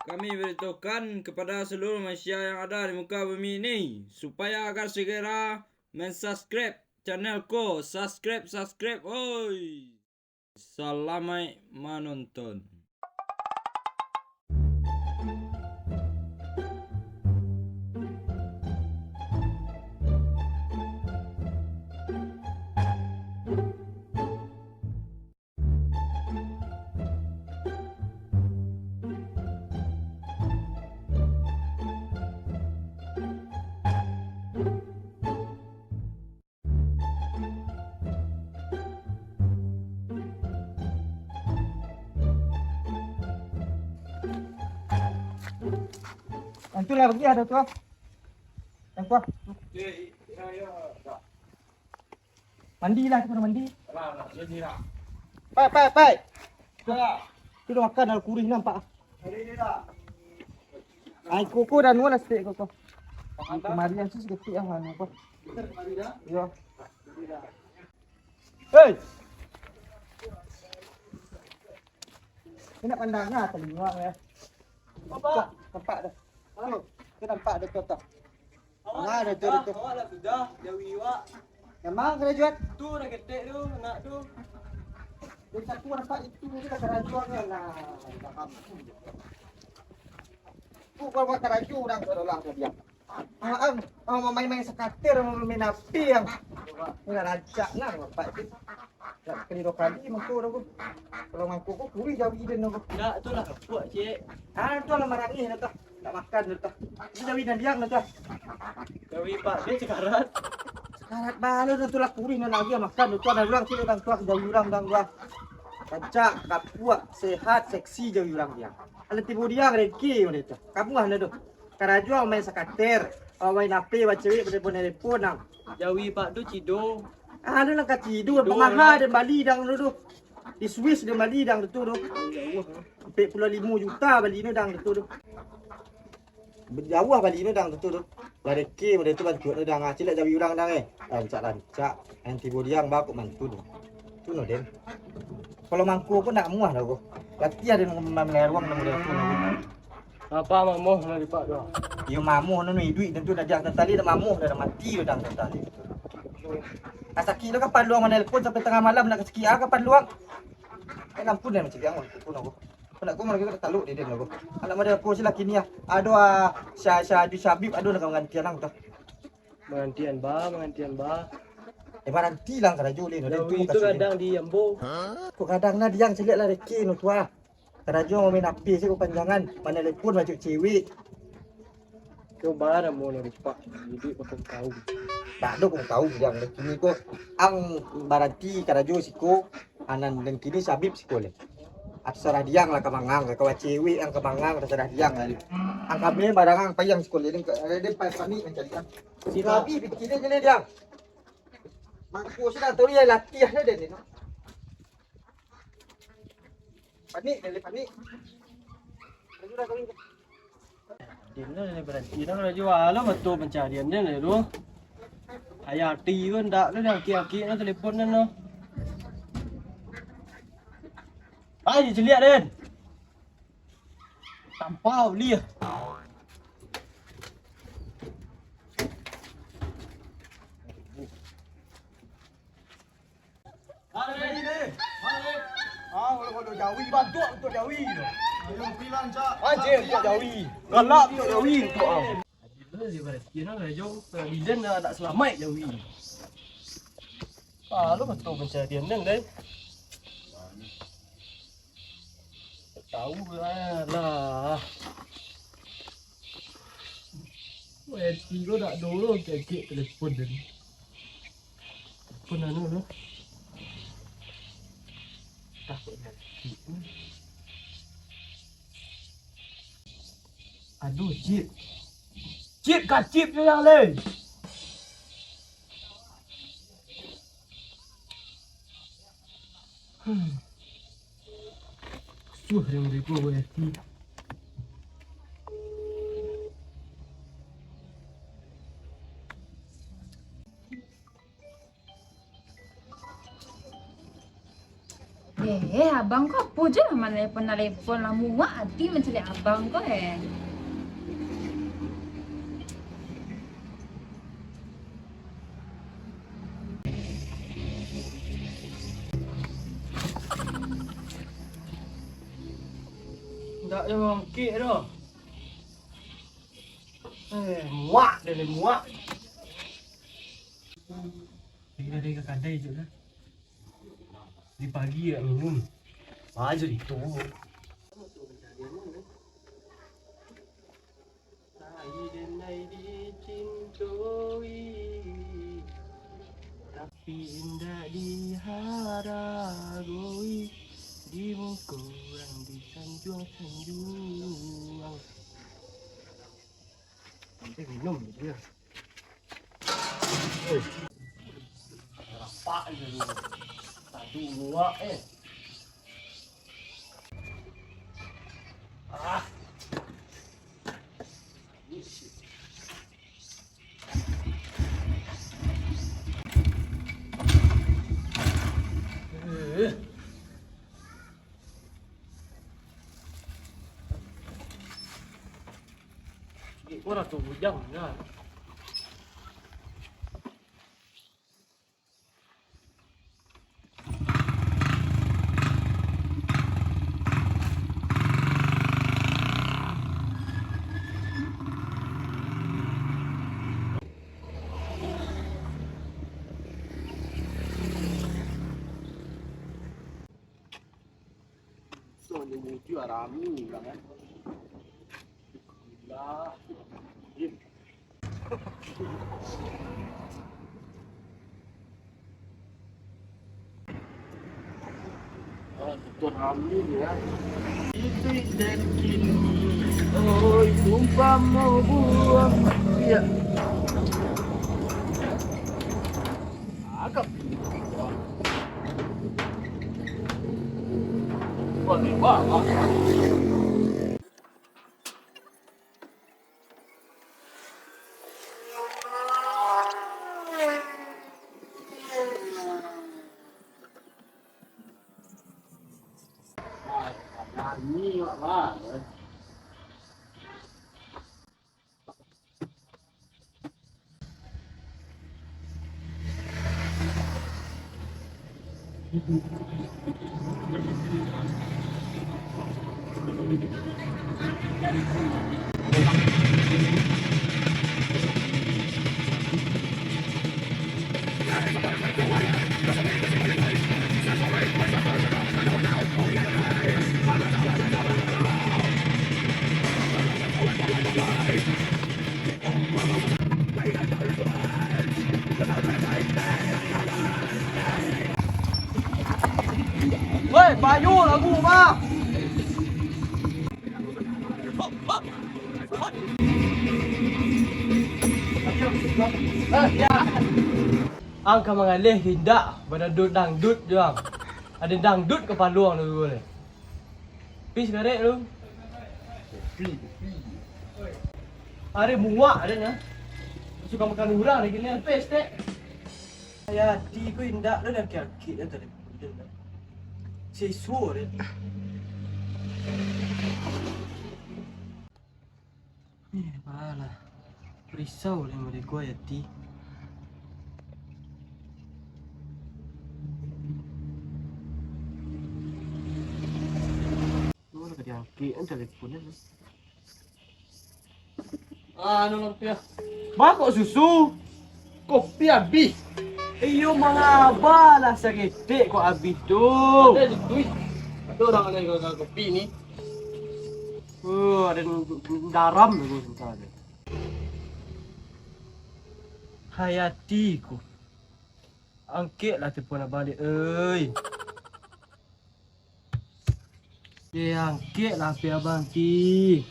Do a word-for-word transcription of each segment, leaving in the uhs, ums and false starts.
kami beritahukan kepada seluruh manusia yang ada di muka bumi ini, supaya agar segera mensubscribe channel ko. Subscribe, subscribe, oi. Salamaik manonton. Itulah, pergi dah tu, ah. Yang kuah. Mandilah, kita mandi. Pai, pai, pai. Tu dah makan, dah kurih nampak. Ai, koko dah nuan lah sikit, koko. Kamari aja sikit, ah, anu, koko. Iyo. Hei! Kau nak pandang lah, telinga, ya. Nampak dah. Tu, tu nampak dah tu, tu. Awak Ah, dah tu, dah tu. Awak lah sudah, jawi awak. Memang kena jual. Tu dah ketek tu, anak tu. Dia satu nampak itu, dia dah kerajuan kan. Nah, faham. Tu kalau buat kerajuan orang tu adalah dia. Ah, ah, ah, main-main sakater, main api yang. Ini lah rancak lah, bapak tu. Nak sekali dua kali mangko dah, Bu. Kalau mangko ko kurih jawi den dah, Bu. Ndak, tu lah kapuak, cik. Ah, tu lah marangih dah tu. Nak makan dah tu. Ini jawi nan diang dah tu. Jawi pak dia sekarat. Sekarat balo dah tu lah kurih nan lagi makan dah tu. Ada urang cik, urang tuah jawi urang, urang tuah. Rancak, kapuak, sehat, seksi jawi urang diang. Alah tibo diang rengki dah tu. Kamu ah dah tu. Karajo main sakater, main H P, bacewek, telepon-telepon nang. Jawi pak tu cido. Ah, lu nang kacido, Cido, pamaha lah. Den bali dang tu tu. Di Swiss den bali dang tu tu. Ampek puluah limo juta bali nu dang tu tu. Jauah bali nu dang tu tu. Lareke model tu bantuak nu dang. Ah, cilek jawi urang dang eh. Rancak-rancak. Yang tibo diang bakok mantu tu. Tu no den. Kalau mangko pun nak muah dah ko. Latiah den mamain ruang nang model tu. Apa mamoh nan dipak tu? Iyo mamoh nunu iduik tentu dah diang tantali dah mamoh dah mati dah dang tantali. Kasakik lo kapan luang manelpon sampai tangah malam nak kasakik ah kapan luang. Eh ampun dah macam biang pun aku. Kau nak kau mana kita taluk dia dia aku. Anak model aku sih laki ni ah. Ado ah Syah Syah Adi Syabib ado nak menggantian ang tu. Mangantian ba, mangantian ba. Eh, baranti lah karajo ulih no. Dawi tu gadang di ambo. Kok gadang nah diang ciliak lah reke no tu ah. Karajo main H P se kok panjangan, manelepon macam cewek. Coba namo no rupak, iduik bakam tahu. Tak ada kok tahu diang kini ko ang baranti karajo siko. Anan dan kini sabib siko le. Atu sarah diang lah kamangang, kawa cewek ang kamangang, atu sarah diang lah. Ang kami barang ang payang siko le, den ka, den pa-, panik mancari ang. Si Rabi pikir dia je le diang. Mangko sudah tahu dia latiah dia den. Panik, dia panik. Sudah kami. Din tu dah baranti dah karajo, alah batua pancarian den tu. Ayah ati pun ndak tu, dah akik-akik dah telepon den tu. Ai, ciliak den. Tampau liah. Ah, kalau kau jawi, bantuak untuk jawi tu. Ayo, pilan, Cak. Anjir, untuk jawi. Galak untuk jawi, untuk ah. Adil lah dia berhati, nah, lah, jom. Bidan dah nak selamat jawi. Ah, lu betul pencarian, Neng, deh. Tahu lah, lah. Weh, tigo dak dulu, kekek telepon tadi. Telepon anu tu. Takut mati. Aduh, cip. Cip, kacip je yang lain. Suah yang bego gue hati. Eh, abang ko apo Ujan lah manelepon-nelepon lah, muak ati mancaliak abang ko, eh. Ndak ado angkek doh. Eh, muak deh, muak. Pai dari ka kadai je lah. Di pagi nak minum. Aja itu. Sai denai dicintoi, tapi indak diharagoi, di muko urang disanjuang-sanjuang. Eh, minum dulu ya. Oi. Rapak je dulu. Tadi muak, eh. Ah. Eh. Iko lah tu bujang dah. So, ni muncul rami lah, kan. Alhamdulillah. Oh, betul rami ni, ya. Itu dan kini. Oi, sumpah mau buang. Ya. Agak. Wah, wah, wah. Woi, payu lagu, Bang. Ang ka mangaleh indak, badadut dangdut jo ang. Ado dangdut kapalo ang dulu ni. Pi sigarek lu. Pi, pi. Ari muak ado nyo. Suka makan urang lagi ni, pes tek. Hayati ko indak lo, dah kiak-kiak dah tadi. Siswa dia. Eh, balah. Risau lah mereka, Yati. Mana ka diangkek kan telepon kan? Ah, anu lah, kopi ah. Mangkok susu. Kopi abih. Iyo, mangaba lah saketek kok abih tu. Ada di duit. Ada urang ado kopi ni. Oh, ado daram tu sebentar. Hayati ko. Angkeklah telepon abang dek, oi. Deh, angkeklah H P abang, Ti.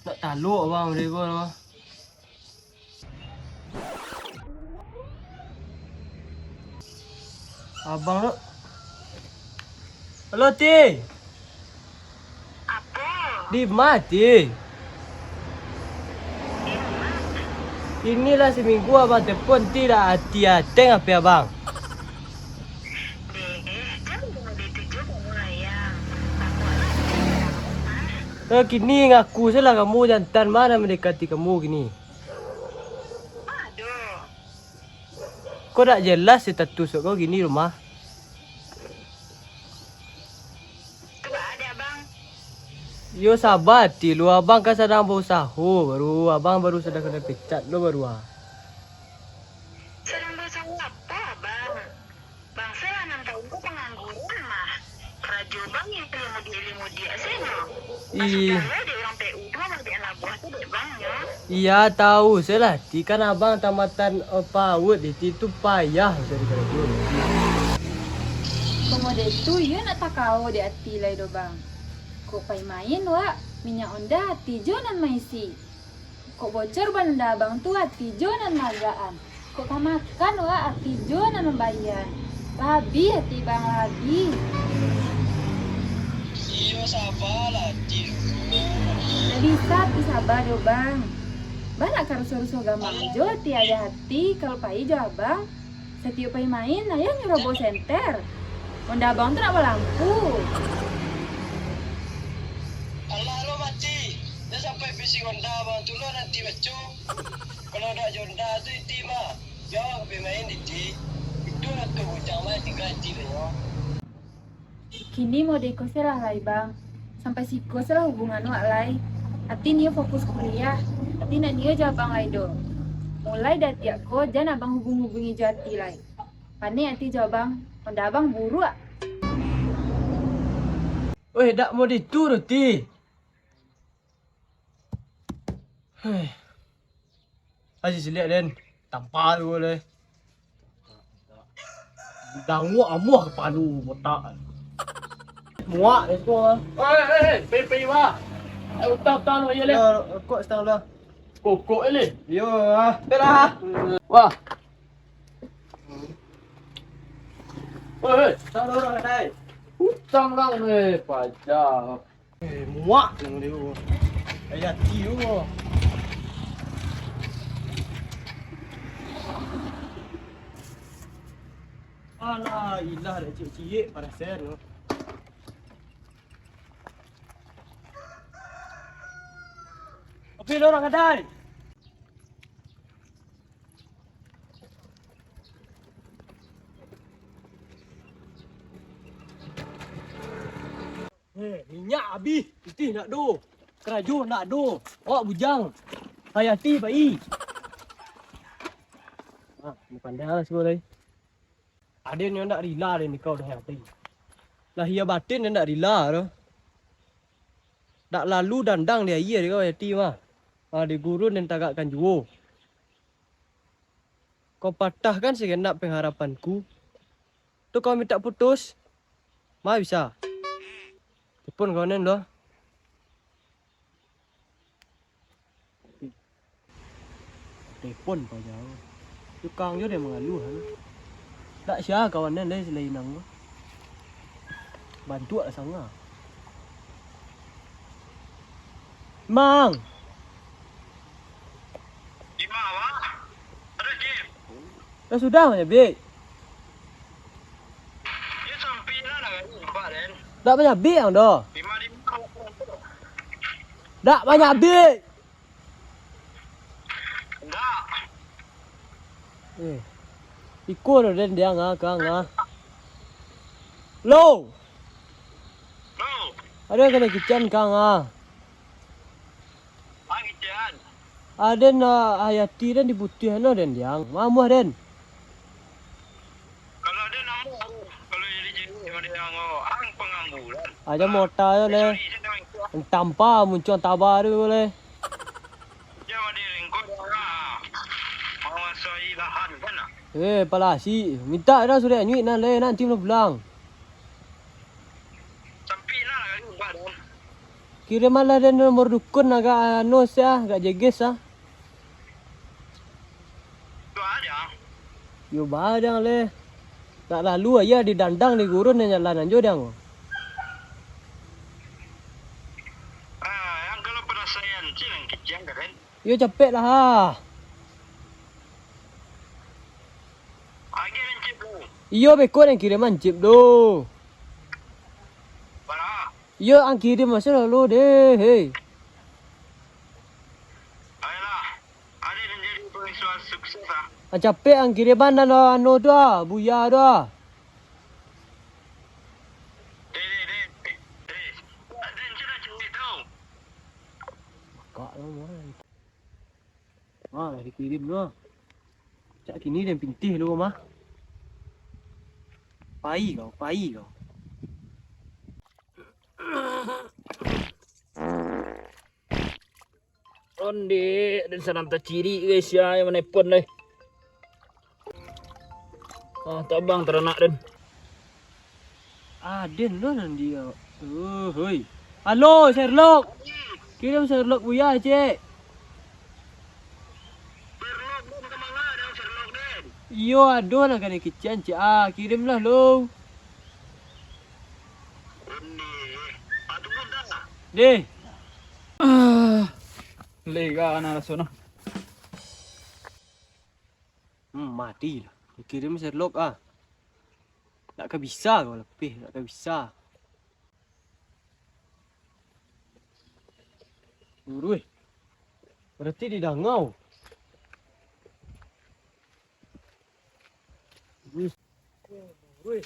Tak talok abang dek ko. Abang tu. Halo, Ti. Apo? Di ma, Ti? Di ma? Iko lah saminggu abang telepon, Ti, dak ati ateng H P abang. Deh, kan bungo deh tu jo bungo ayah. Eh, kini ngaku sajolah kamu, jantan ma nan mandekati kamu kini. Aduh. Kok dak jelas status kau kini rumah? Tu baa dek abang? Yo saba ati lu, abang kan sadang bausaho baru, abang baru sadang kanai pecat lo baru ah. Sadang bausaho apo abang? Bang se lah anam taun ko pangangguran mah. Karajo bang yang ilimu diak-ilimu diak se nyo. Ih. Masuak dek urang P U tu mah dek labuah tu dek bang nyo. Iya, tahu se lah, Ti, kan abang tamatan, eh, PAUD, Ti, tu payah cari karajo. Komo dek tu, iyo nak takao dek Ati lai do, Bang. Kok pai main wak, minyak onda Ati jo nan maisi. Kok bocor ban onda abang tu, Ati jo nan maagakan. Kok ka makan wak, Ati jo nan mambayia. Lah abih Ati, Bang, lah abih. Iyo, sabalah Ati. Ndak bisa Ati saba do, Bang. Baa nak ka rusuah-rusuah gamak jo Ati, ayah Ati, kalau pai jo abang. Satiok pai main, ayah nyuruah bao senter. Onda abang tu nak balampu. Alah lo mati, jan sampai bisi onda abang tu lo nanti baco. Kalau dak jo onda tu Iti mah, jauah ka pai main Iti. Itu lah tu bujang mah tingga Iti banyo. Kini mode ko se lah lai, Bang. Sampai siko se lah hubungan wak lai. Ati nio fokus kuliah. Ati ndak nio jo abang lai do. Mulai datiak ko, jan abang hubung-hubungi jo Ati lai. Panek Ati jo abang, onda abang buruak. Weh, dak mode tu, Roti. Heh. Aji siliak den, tampa tu le. Danguak amuah kapalo botak. Muak itu ah. Oi, oi, oi, pai, pai, wah. Eh, utang, utang, iya, le. Yo, rokok setengah lah. Kokok, eh, le. Yo, ah. Pai lah. Wah. Oi, oi. Utang lah, le, pajak. Eh, muak nang dia. Ayah tiu. Alah, ilah dak ciek-ciek parasen tu. Oke, lo orang kadai. Eh, minyak abih, pitih ndak ado, karajo ndak ado, awak bujang, Hayati pai. Ah, bukan dah lah suruh lai. Aden nyo ndak rila den nikah udah Hayati. Lahia batin den ndak rila doh. Ndak lalu dandang di aia dek kau Hayati mah. Ah, di gurun den tagakkan juo. Kau patahkan saganap pangharapanku. Tu kau mintak putus. Ma bisa. Telepon kawan den lo. Telepon pajau. Tukang jo den mangaluah tu. Dak sia kawan den lai salain ang tu. Bantuak lah sanga. Mang. Di ma, Bang? Aduh, Jim. Lah sudah manyabik. Dia sampai lah, lah, nampak, Den. Dak manyabik ang doh. Di ma, di ma? Dak manyabik. Ndak. Eh. Iko lo den diang ah, kang ah. Lo. Lo. Ado kanai kician kang ah. Ah, kician. Aden, ah, Hayati den dibutuihan lo den diang. Mamuah den. Kalau ado namo, kalau jadi-jadi, model ang, ang pangangguran. Aja mota tu le. Sorry, saya memang kuat. Tampa muncuang taba tu le. Dia model engkau dah menguasai lahan kan, ah? Eh, palasi. Minta dah surat nyuik nan le, nanti belum pulang. Sampai lah kali empat dah. Kirimanlah dia nomor dukun agak anu sih ah, agak jeges ah. Yo, badang le. Nak lalu aja didandang di gurun nan jalan anjo dang. Ah, yang kalau perasaan cil yang kician keren. Yo, capek lah ah. Agiah nan cip tu. Iyo, beko nan kiriman cip tu. Bara? Iyo, ang kirim masuak lo deh, hei. Ayolah, ado nan jadi pengusaha sukses ah. Ah, capek ang kirim an, anu, anu tu ah, Buya tu ah. Deh, deh, deh, deh. Ado nan jadi tu. Kak lo, man. Ha, lah dikirim tu. Cak kini den pintih lu mah. Pai kau, pai kau. Onde, den sanam tacirik, guys, ya, yang manepon deh. Ah, tabang taranak den. Aden lo nan dia. Uh, hoi. Halo, Sherlock. Kirim Sherlock Buya, cek. Iyo, ado lah kanai kician, cek. Ah, kirim lah lo. Deh. Ah, lega na raso nah. Hmm, mati lah. Kirim Sherlock ah. Nak ka bisa kau lapeh, nak ka bisa. Uruih. Berarti didangau. Uruih. Uruih.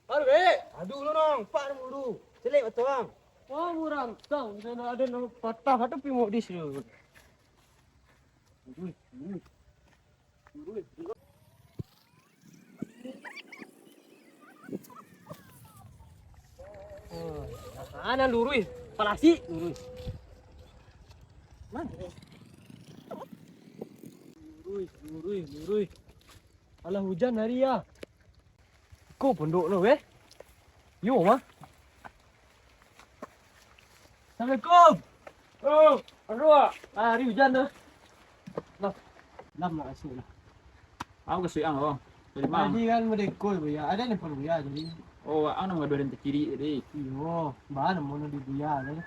Aduh, Bek. Aduh, lu nong. Pak, aduh, aduh. Celik betul, Bang. Wah, murang. Tang, di sana ada nong patah. Aduh, pimuk di sini. Uruih, uruih. Oh, nah, nah, luruih, palasik, luruih. Mana? Luruih, luruih, luruih. Alah, hujan hari ya. Ko pondok no, weh. Yo, mah. Assalamualaikum. Oh, aduh. Ah, hari hujan tu. Lah. Lam nak masuk lah. Aku ka Suiang, oh. Dari mana? Tadi kan madekoi, Buya. Ada ni pun Buya tadi. Oh, ang nak mangadu den tacirik tadi. Iyo, baa namo di Buya tadi.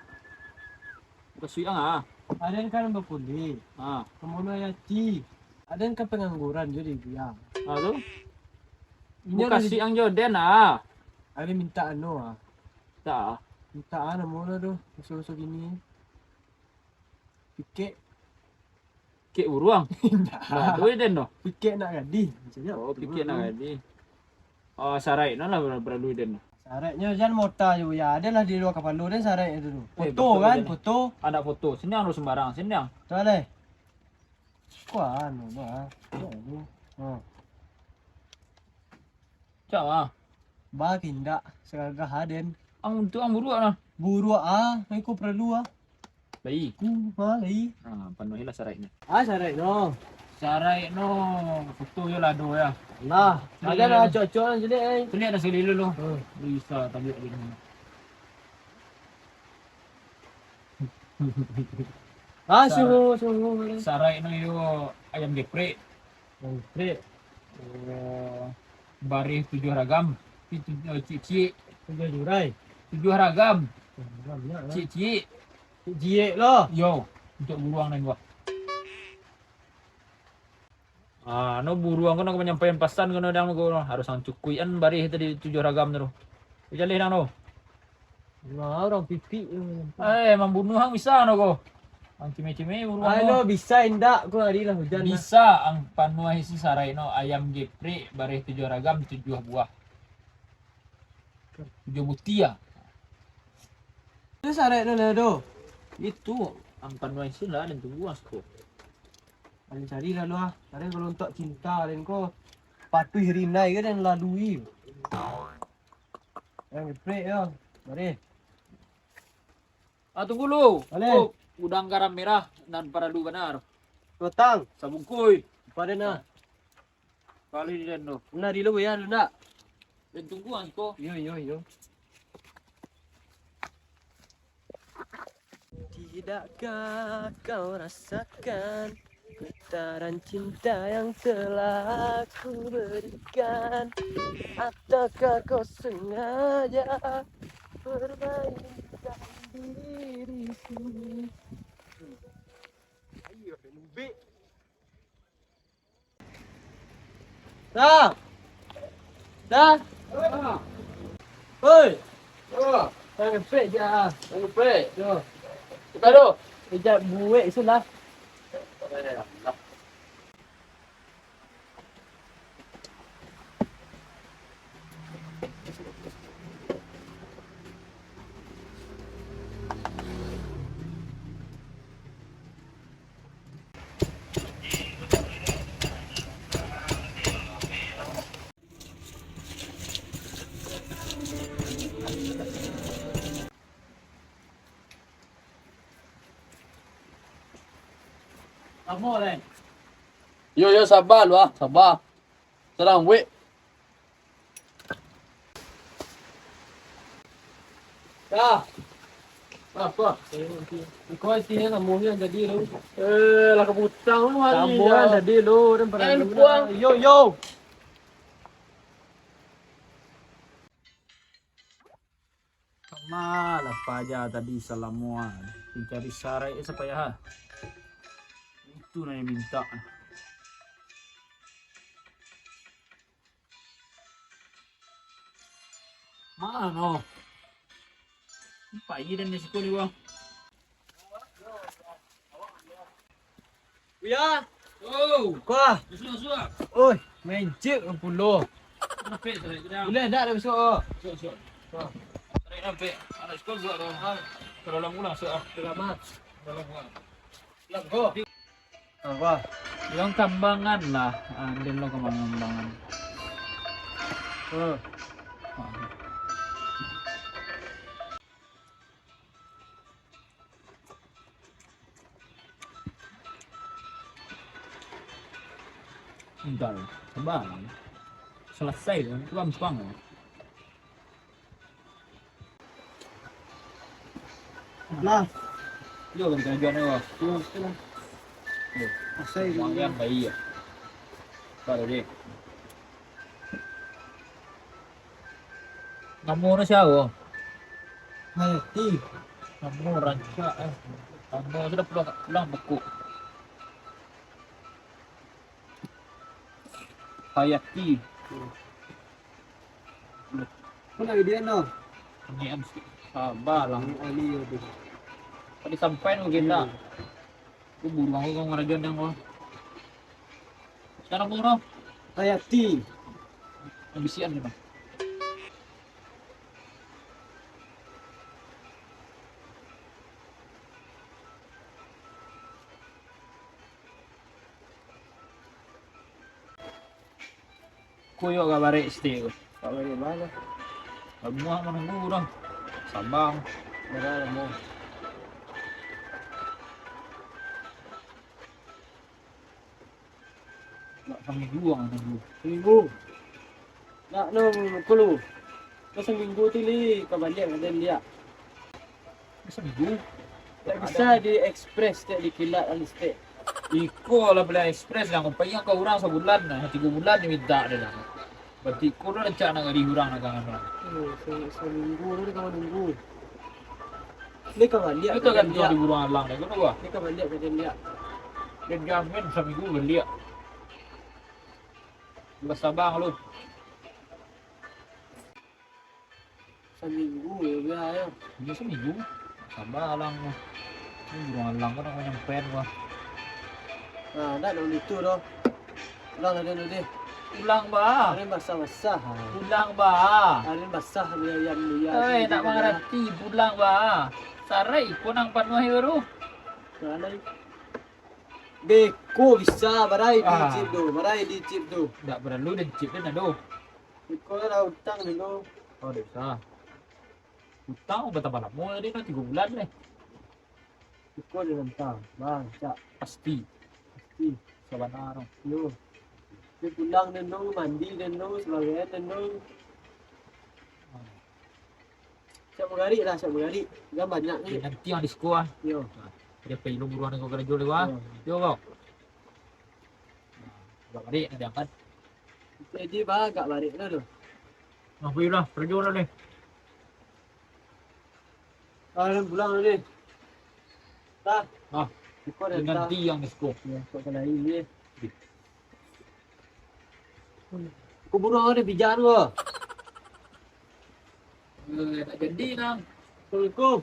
Ka Suiang ah. Ada kan bapulih. Ha. Kamono Yati. Ada kan pangangguran jo di Buya. Ha, tu? Inyo Buka dari Suiang jo den ah. Ada minta anu ah. Tak. Minta ah, namo lah tu. Usul-usul gini. Pikek. Pikek buruang. Indak. Nah, tu den tu. Pikek nak gadih. Macam tu. Oh, pikek nak gadih. Oh, saraik no lah baralu den tu. Saraiknyo jan mota jo, ya. Adalah di lua kapalo den saraik itu tu. Eh, foto betul kan, foto. Anak foto. Siniang tu sembarang, siniang. Betul eh. Kuan tu ah. Ha. Cak ah. Ba kindak sagagah aden. Ang tu ang buruak nah. Buruak ah, iko paralu ah. Lai. Ku, ha, lai. Ha, panuahilah saraiknyo. Ah, saraik no. Saraik no, foto yo lah do ya. Lah, ada lah cocok lah jadi eh. Celiak dah sekali dulu. Hmm. Bisa tabiak dia ni. Ah, suhu, suhu. Saraik no yo ayam geprek. Geprek. Oh, bareh tujuah ragam. Pi tu-, eh, cik-cik. Tujuah jurai. Tujuah ragam. Tujuah ragam, ya, ya. Cik-cik. Cik-cik lo. Yo, untuk buruang nan gua. Ah, no buruang ko nak manyampaikan pasan ko no dang ko no. Harus ang cukuian bareh tadi tujuah ragam tu. Jaleh dang no. Nah, urang pipik tu. Eh, mambunuah ang bisa no ko. Ang cime-cime buruang ko. Alo, bisa indak? Ko hari lah hujan lah. Bisa ang panuahi si saraik no, ayam geprek, bareh tujuah ragam, tujuah buah. Tujuah buti ah. Tu saraik no lah do. Itu ang panuahi si lah, dan tunggu ang siko. Ang cari lah lu ah. Cari kalau untuk cinta dan ko patuh rinai ke dan lalui. Yang geprek yo. Mari. Ah, tunggu lu. Aleh. Oh, udang garam merah nan paralu banar. Rotang. Sabungkui. Pada nah. Kali di den tu. Nah, di lu ya, lu nak. Den tunggu ang siko. Yo, yo, yo. Tidakkah kau rasakan getaran cinta yang telah ku berikan? Ataukah kau sengaja permainkan diriku? Dah. Dah. Hoi. Dah ngepek je ah. Dah ngepek? Yo. Kita tu. Ijak buek isulah. Lamo, Leng. Yo, yo, saba lu ah, saba. Salam, wek. Dah. Apa? Iko isinya lamo ni jadi lu. Eh, lah kabutang lu hari. Lamo kan jadi lu, dan pernah. Eh, lu pulang. Yo, yo. Kama lah paja tadi salamo ah, dicari sarai sapayaha. Itu nan mintak. Mano? Pai den di siko ni, Bang. Buya. Oh. Kuah. Sudah, sudah. Oi, main cik pulo. Kenapa, tarik sudah? Boleh tak dah besok? Besok, besok. Tarik sampai. Anak sekolah juga tu. Ah. Kalau lam ulang, sudah. Selamat. Kalau lam ulang. Lam ko. Apa? Bilang kambangan lah. Ah, dia bilang kambangan. Hmm. Ah. Entar, sabar. Selesai tu, gampang. Lah. Yo, kan kerja ni, Bang. Yo, betul lah. Yo. Asai. Uang yang baik ya. Kalau dia. Namo urang sia? Hayati. Namo rancak, eh. Namo sudah pulang, pulang buku. Hayati. Mana dia no? Ini sabar lah. Ini Ali ya tu. Tadi sampai nunggu kita. Aku buruang aku ngarajoan yang gua. Sekarang buruang. Hayati. Bisian gitu. Kuyok ka barek sitik tu. Ka barek bana? Lamuah manunggu urang. Sabang. Bara lamo? Nak saminggu ang tunggu. Saminggu. Nak no kulu. Ka saminggu tu li ka baliak ka den liak. Saminggu. Tak bisa di-express, tak dikilat alistek. Iko lah boleh express lah, kau payah ka urang sabulan lah, tigo bulan diminta dia lah. Berarti iko lah rancak nak gadih urang nak kangan lah. Oh, se-, saminggu tu dia ka manunggu. Ni ka baliak. Itu ka den gantung liak di buruang alang deh, kau tahu ah? Ni ka baliak ka den liak. Dia jamin saminggu baliak. Basabang lu. Saminggu yo, biar yo. Iyo, saminggu. Sabar alang. Ini buruang alang ko nak manyampaian gua. Nah, ndak dulu itu doh. Ulang tadi dulu deh. Ulang, bah. Ada basah-basah. Ulang, bah. Ada basah dia yang dia. Eh, nak mangarati, pulang, bah. Sarai ko nang panuah yo tu. Sarai. Beko bisa, barai di chip tu, barai di chip tu. Ndak paralu den chip den ado. Iko lah utang dulu. Oh, dosa. Utang batambah lamo tadi, nah, tigo bulan deh. Iko di rentang, bang, cak. Pasti. Pasti. Sabana. Yo. Tapi pulang den tu, mandi den tu, sabagaian den tu. Siap bagarik lah, siap bagarik. Kan banyak ni. Nanti yang di sekolah. Yo. Nah, dia perlu buruan kau karajo lewat. Yo. Yo, kau. Nah, agak balik nanti angkat. Jadi, bah, agak balik lah tu. Nah, pergi lah, karajo lah ni. Ah, pulang lah ni. Tah. Ah, nanti yang di sekolah. Ya, kau kena ini. Kau buruan ada bijak tu. Eh, tak jadi, Nang. Assalamualaikum.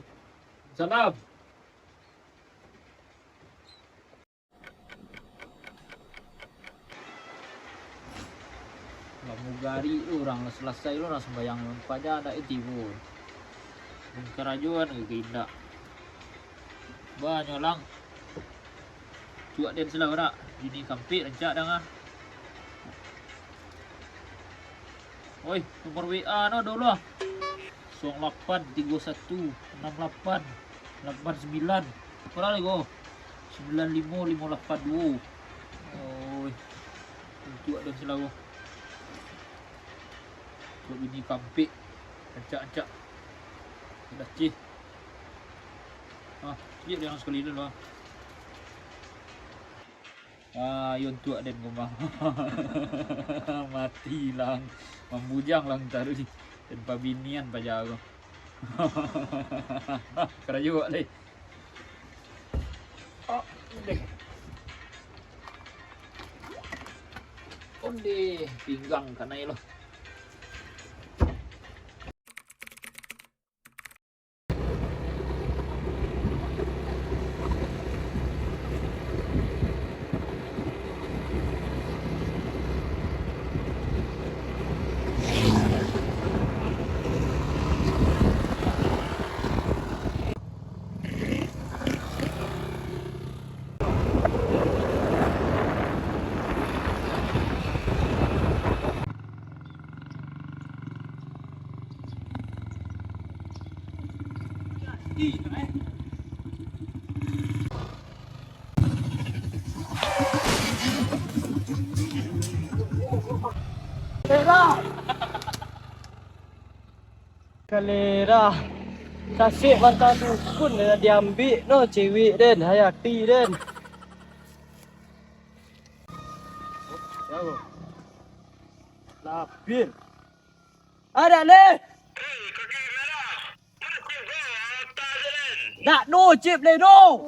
Salam. Lah mugari tu urang lah salasai lo, urang sumbayang paja ndak tibo. Mun karajoan ka indak. Banyak lang. Cuak den selah dak? Bini kampik rancak danga. Oi, nomor W A no dulu lah. Kosong lapan tigo satu enam lapan lapan sembilan. Apo lagi ko? Sembilan limo limo lapan duo. Oi. Cuak den selah ko. Cuak bini kampik. Rancak-rancak. Dah cih. Ah, liek den sakali dulu lah. Ah, yo untuak den ko mah. Mati lang. Mambujang lang taruih. Den pabinian paja ko. Karajo awak lai. Oh, ondeh. Ondeh, pinggang kanai lo. Kalera. Tasik mantah dukun, dah diambiak no cewek den, Hayati den. Lapir. Ada leh. Dak no cip leh no.